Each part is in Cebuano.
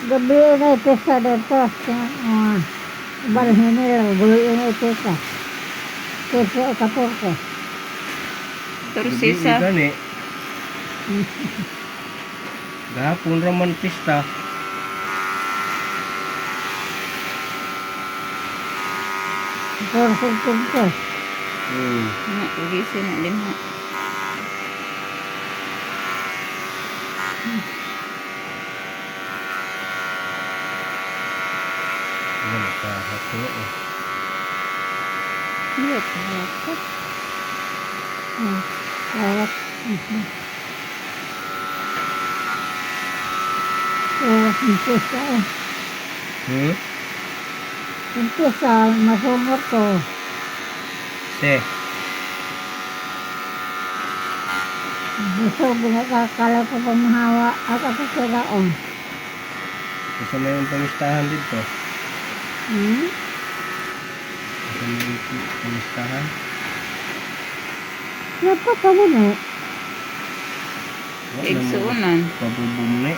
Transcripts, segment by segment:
Gabi na pesta dito sa balhin nila, gulo na pesta. 13 o 14. Gabi Torsisa. gani. Gahapon ra man pista. 14, 15. Na, ugisi na din ha. Wala ka hapon eh. Iya, kahapon. Kaya, yung pesta eh. Yung pesta, masungot ko. Se. Gusto, ginakakala ko pamahawa at ako kiraon. Gusto mo yung pamistahan dito? Gusto mo yung pamistahan? Napaka mo na. Wa na mo Igsuunan. pabubumni.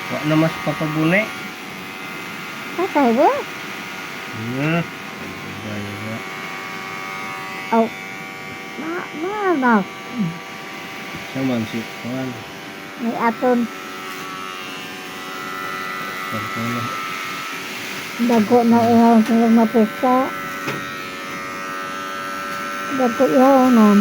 Wa na mas papabuni. Patay ba? Gaya. Oh. Ma, maanak. Siya man si Juan. May aton. Pagkala. Dagko na ihaw sa mapesta. Dagko ihaw nun.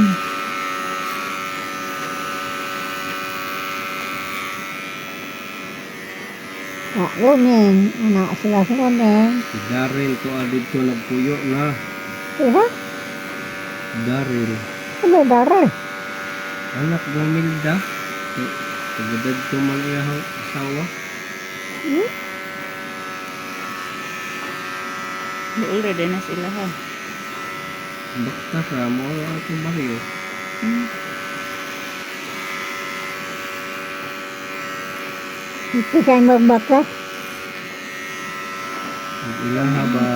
Na, lunin. Anak sila sa lunin. Si Daryl ko dito nagpuyo na. Sila? Daryl. Ano Daryl? Anak ng Milda. Tagadad ko man iyang asawa. Duol ra din na sila ha. Bakta ra mo ang atong baryo. Ito siya magbakla. Ug ilaha ba?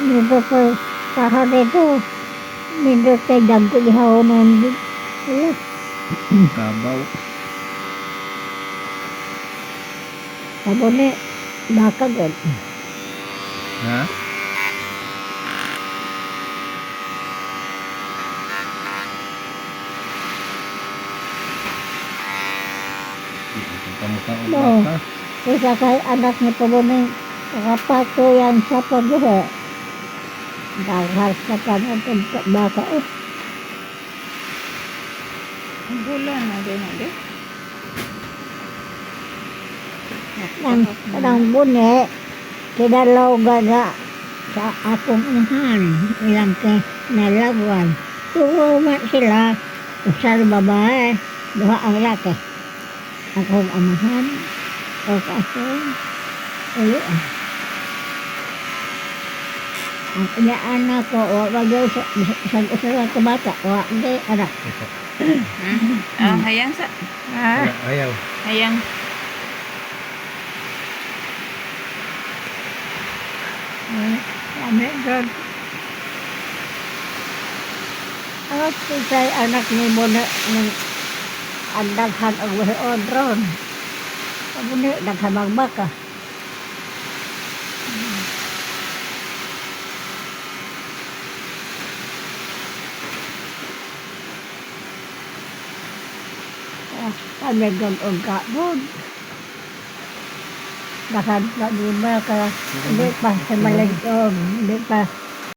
Dito ko, para dito. Dito kay dagko ihaw nun. Wala. Kabaw. Sabo ni, baka gud. Ha? Di ko kamukha og No. baka. Isa kay anak ni Pabone, nakapato yan sa pagbuhi. Daghar sa kanan baka eh. Ang gula na din na di. Nang, nang bune, kinalaw na sa akong inahan, ilang kay nalagwan. Turuman sila, usa ang babae, duha ang laki. Akong amahan, o akong ulo. Ang inaanak ko, wa ba gyud sa usa ka bata, wa gyud anak. Ah, hayang sa. Ah, Ayaw. Hayang. Kami gud. Ang kisay anak ni Mona ng ang daghan og buhion ron. Amo ni daghan magbaka. Ah, kami gud og kabod. Daghan na di ba ka hindi pa sa maligog, hindi pa.